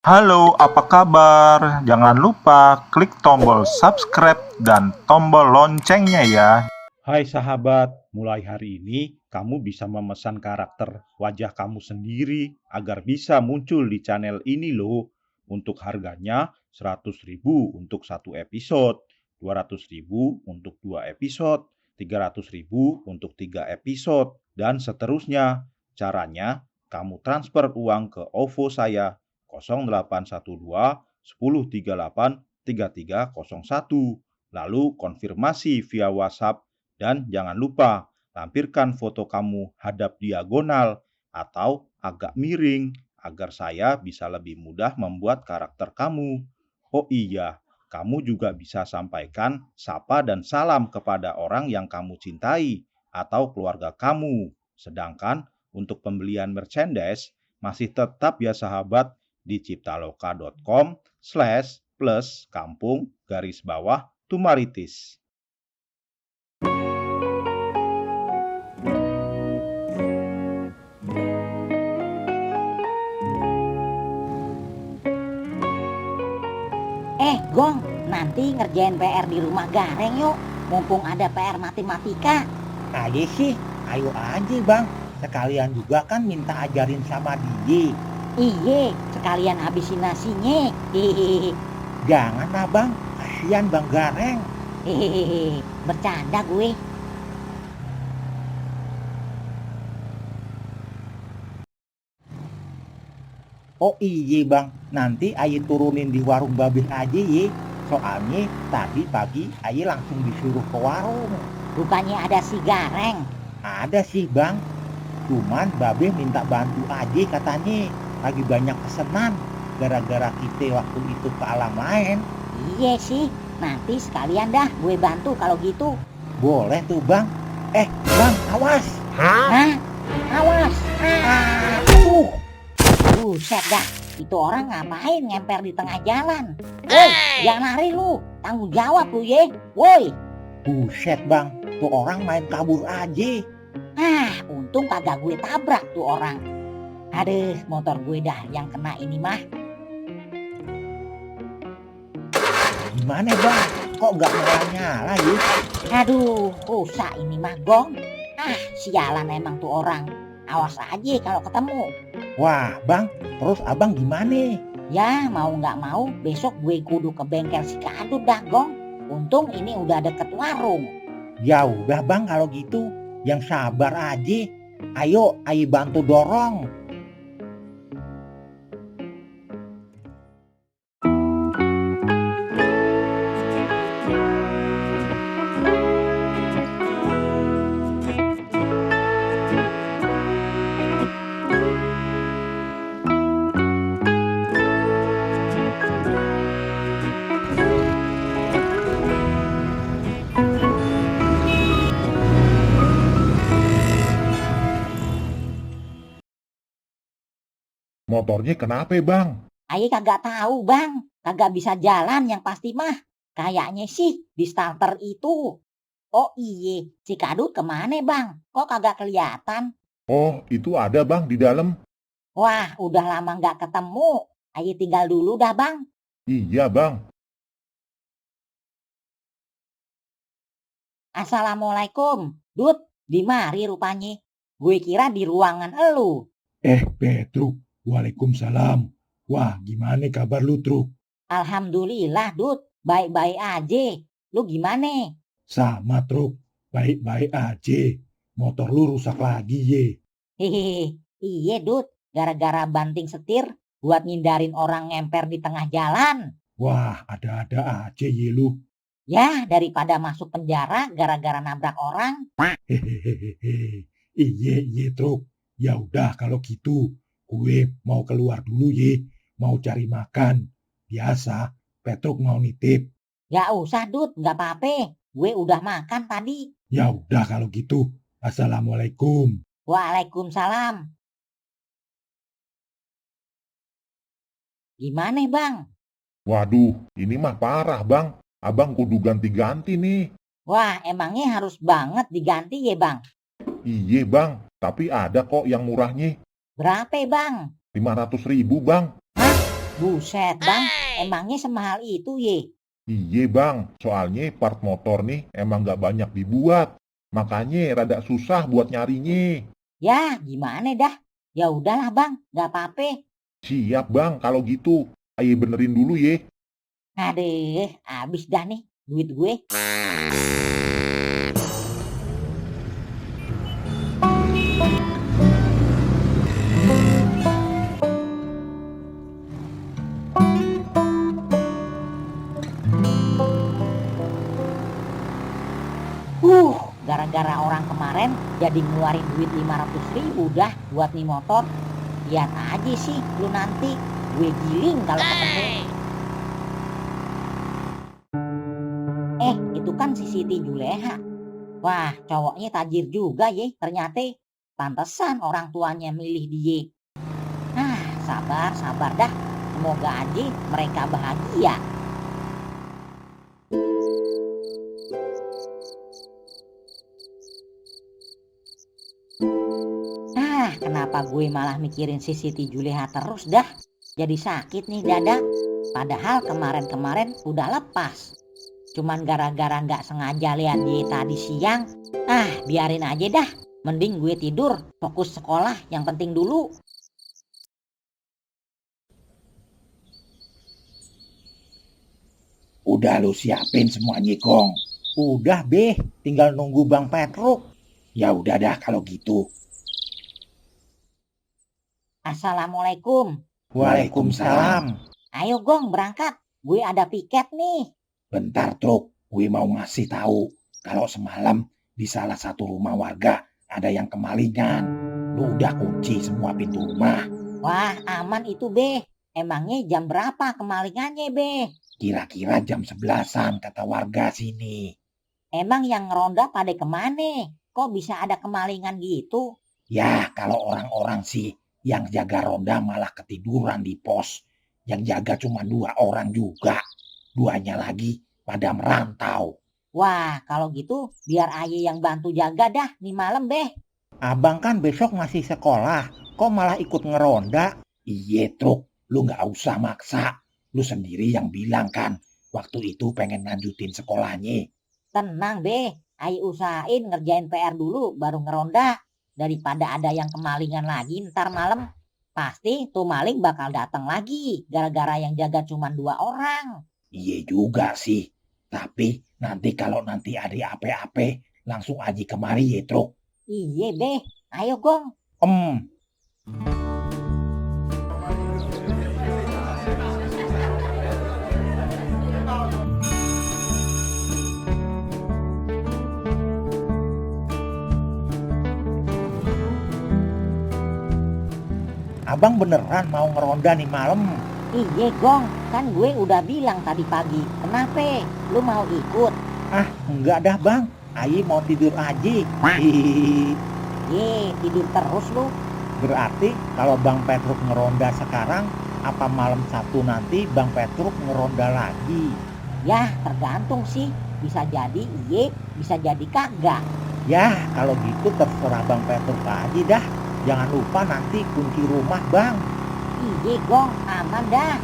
Halo, apa kabar? Jangan lupa klik tombol subscribe dan tombol loncengnya ya. Hai sahabat, mulai hari ini kamu bisa memesan karakter wajah kamu sendiri agar bisa muncul di channel ini loh. Untuk harganya 100.000 untuk satu episode, 200.000 untuk 2 episode, 300.000 untuk 3 episode, dan seterusnya. Caranya, kamu transfer uang ke OVO saya 0812 1038 3301. Lalu konfirmasi via WhatsApp. Dan jangan lupa, lampirkan foto kamu hadap diagonal atau agak miring agar saya bisa lebih mudah membuat karakter kamu. Oh iya, kamu juga bisa sampaikan sapa dan salam kepada orang yang kamu cintai atau keluarga kamu. Sedangkan untuk pembelian merchandise masih tetap ya sahabat di ciptaloka.com/plus kampung-tumaritis. Gong, nanti ngerjain PR di rumah Gareng yuk. Mumpung ada PR matematika. Ayo sih, ayo aja bang. Sekalian juga kan minta ajarin sama dia. Iye, sekalian habisin nasinya. Hehehe. Jangan lah bang, kasihan bang Gareng. Hehehe. Bercanda gue. Oh iya bang, nanti ayo turunin di warung babeh aja ye. Soalnya tadi pagi ayo langsung disuruh ke warung. Rupanya ada si Gareng. Ada sih bang, cuman babeh minta bantu aja katanya. Lagi banyak pesenan gara-gara kita waktu itu ke alam lain. Iya sih, nanti sekalian dah gue bantu kalau gitu. Boleh tuh bang. Bang, awas. Hah? Awas. Buset dah, itu orang ngapain ngemper di tengah jalan? Woi, jangan lari lu. Tanggung jawab lu ye. Woi. Buset bang, tuh orang main kabur aja. Untung kagak gue tabrak tuh orang. Aduh, motor gue dah yang kena ini mah. Gimana bang, kok gak nyala ya? Aduh, rusak ini mah Gong. Sialan emang tuh orang. Awas aja kalau ketemu. Wah bang, terus abang gimana? Ya mau gak mau besok gue kudu ke bengkel si Kadut dah Gong. Untung ini udah deket warung. Ya udah bang kalau gitu, yang sabar aja. Ayo bantu dorong. Motornya kenapa bang? Aye kagak tahu bang. Kagak bisa jalan yang pasti mah. Kayaknya sih di starter itu. Oh iye, si Kadut kemana bang? Kok kagak kelihatan? Oh, itu ada bang di dalam. Wah, udah lama gak ketemu. Ayo tinggal dulu dah bang. Iya bang. Assalamualaikum. Dut, di mari rupanya. Gue kira di ruangan elu. Petruk, waalaikumsalam. Wah, gimana kabar lu, Truk? Alhamdulillah, Dut. Baik-baik aja. Lu gimana? Sama, Truk. Baik-baik aja. Motor lu rusak lagi, ye. Hehehe. Iya, Dut. Gara-gara banting setir buat ngindarin orang ngemper di tengah jalan. Wah, ada-ada aja, ye lu. Ya, daripada masuk penjara gara-gara nabrak orang. Hehehe. Iye, Truk. Ya udah kalau gitu, gue mau keluar dulu, ye. Mau cari makan. Biasa, Petruk mau nitip. Gak usah, Dut. Gak apa-apa. Gue udah makan tadi. Ya udah kalau gitu. Assalamualaikum. Waalaikumsalam. Gimana, Bang? Waduh, ini mah parah bang. Abang kudu ganti-ganti nih. Wah, emangnya harus banget diganti ya, Bang? Iya bang, tapi ada kok yang murahnya. Berapa, Bang? 500.000 bang. Buset bang, emangnya semahal itu ye? Iye bang, soalnya part motor nih emang gak banyak dibuat. Makanya rada susah buat nyarinya. Ya gimana dah, ya udahlah bang, gak apa-apa. Siap bang, kalau gitu. Ayo benerin dulu ye. Aduh, habis dah nih duit gue. Gara-gara orang kemarin jadi ngeluarin duit 500.000 dah buat nih motor. Lihat aja sih lu nanti, gue giling kalau ketemu. Itu kan si Siti Juleha. Wah, cowoknya tajir juga ye ternyata. Pantesan orang tuanya milih dia. Sabar dah. Semoga aja mereka bahagia. Kenapa gue malah mikirin si Siti Juleha terus dah? Jadi sakit nih dada. Padahal kemarin-kemarin udah lepas. Cuman gara-gara gak sengaja lihat dia tadi siang. Biarin aja dah. Mending gue tidur, fokus sekolah yang penting dulu. Udah lu siapin semuanya, Gong. Udah, Beh. Tinggal nunggu Bang Petruk. Ya udah dah kalau gitu. Assalamualaikum. Waalaikumsalam. Ayo Gong berangkat. Gue ada piket nih. Bentar, Truk. Gue mau ngasih tahu kalau semalam di salah satu rumah warga ada yang kemalingan. Lu udah kunci semua pintu rumah. Wah, aman itu, Beh. Emangnya jam berapa kemalingannya, Beh? Kira-kira jam 11-an kata warga sini. Emang yang ngeronda pada kemana? Kok bisa ada kemalingan gitu? Ya, kalau orang-orang sih yang jaga ronda malah ketiduran di pos. Yang jaga cuma 2 orang juga. 2-nya lagi pada merantau. Wah, kalau gitu biar Aye yang bantu jaga dah nih malam, Beh. Abang kan besok masih sekolah. Kok malah ikut ngeronda? Iye, Truk. Lu gak usah maksa. Lu sendiri yang bilang kan waktu itu pengen lanjutin sekolahnya. Tenang, Beh. Aye usahain ngerjain PR dulu baru ngeronda. Daripada ada yang kemalingan lagi ntar malam. Pasti tuh maling bakal datang lagi. Gara-gara yang jaga cuma 2 orang. Iya juga sih. Tapi nanti kalau nanti ada apa-apa langsung aja kemari ya, Truk. Iya, Beh. Ayo, Gong. Abang beneran mau ngeronda nih malam? Iya, Gong. Kan gue udah bilang tadi pagi. Kenapa? Lu mau ikut? Enggak dah, Bang. Aye mau tidur aja. Tidur terus lu. Berarti kalau Bang Petruk ngeronda sekarang, apa malam Sabtu nanti Bang Petruk ngeronda lagi? Ya, tergantung sih. Bisa jadi iya, bisa jadi kagak. Ya, kalau gitu terserah Bang Petruk aja dah. Jangan lupa nanti kunci rumah, Bang. Iya, Gong. Aman dah.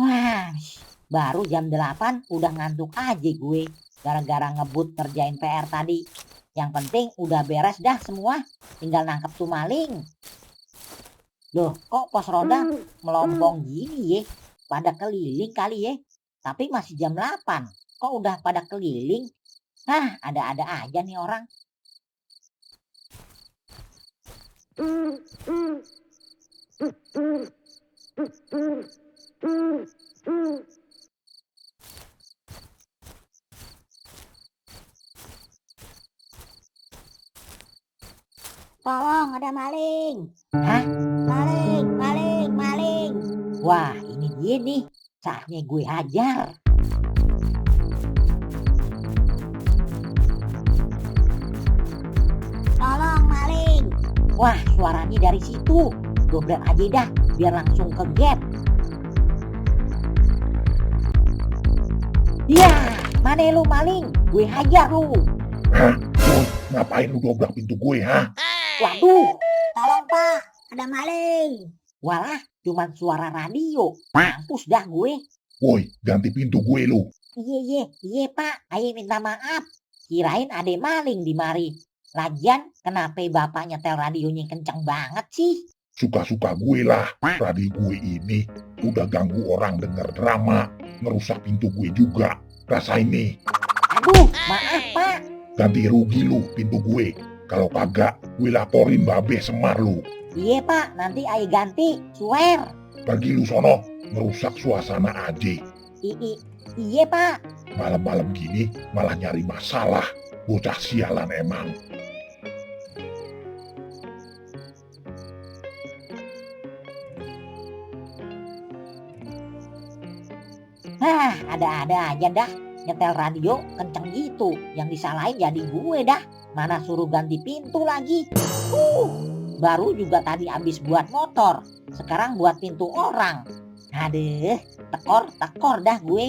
Wah, baru jam 8 udah ngantuk aja gue. Gara-gara ngebut ngerjain PR tadi. Yang penting udah beres dah semua. Tinggal nangkep tuh maling. Loh, kok pos ronda melompong gini ya? Pada keliling kali ya? Tapi masih jam 8. Kok udah pada keliling? Ada-ada aja nih orang. Tolong, ada maling. Hah? Maling. Wah, ini dia nih. Saatnya gue hajar. Tolong, maling. Wah, suaranya dari situ. Dobrak aja dah, biar langsung ke gap. Ya, mana lu maling? Gue hajar lu. Hah? Woi, ngapain lu dobrak pintu gue, ha? Waduh, Tolong Pak, ada maling. walah cuman suara radio. Mampus dah gue. Woi, ganti pintu gue lu. Iya Pak, ayo minta maaf. Kirain ada maling di mari. Lagian kenapa bapak nyetel radionya kenceng banget sih? Suka-suka gue lah. Radio gue ini udah ganggu orang denger drama. Ngerusak pintu gue juga. Rasain nih. Aduh, maaf Pak. Ganti rugi lu pintu gue. Kalau kagak, gue laporin Babe Semar lu. Iya Pak, nanti ayo ganti. Swear. Pergi lu sono, ngerusak suasana aja. Iya Pak. Malam-malam gini malah nyari masalah. Bocah sialan emang. Hah, ada-ada aja dah. Nyetel radio kenceng gitu. Yang disalahin jadi gue dah. Mana suruh ganti pintu lagi. Baru juga tadi habis buat motor. Sekarang buat pintu orang. Aduh, tekor dah gue.